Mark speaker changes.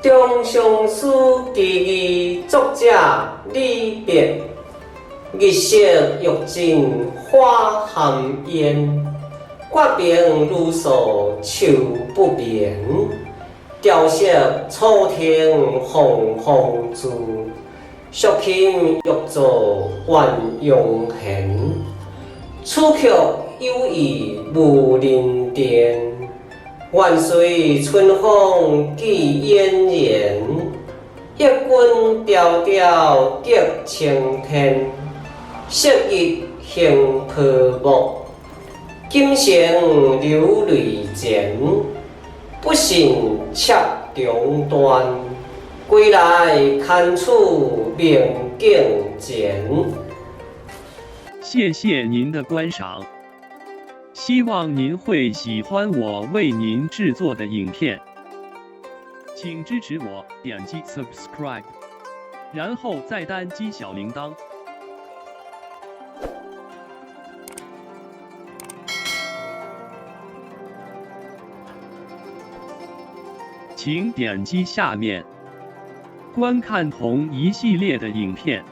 Speaker 1: 中尚書奇義作者李白。日色欲盡花含煙，月明如訴秋不眠。雕色楚亭紅楓樹，淑琴欲作鸳鸯弦。此曲有意無人電，願隨春風寄嫣然。憶君迢迢隔青天，昔日行泡沫，今成流淚前。不信赤腸斷，歸來堪處明鏡前。
Speaker 2: 謝謝您的觀賞，希望您會喜歡我為您製作的影片，請支持我點擊 subscribe，然後再單擊小鈴鐺。請點擊下面觀看同一系列的影片。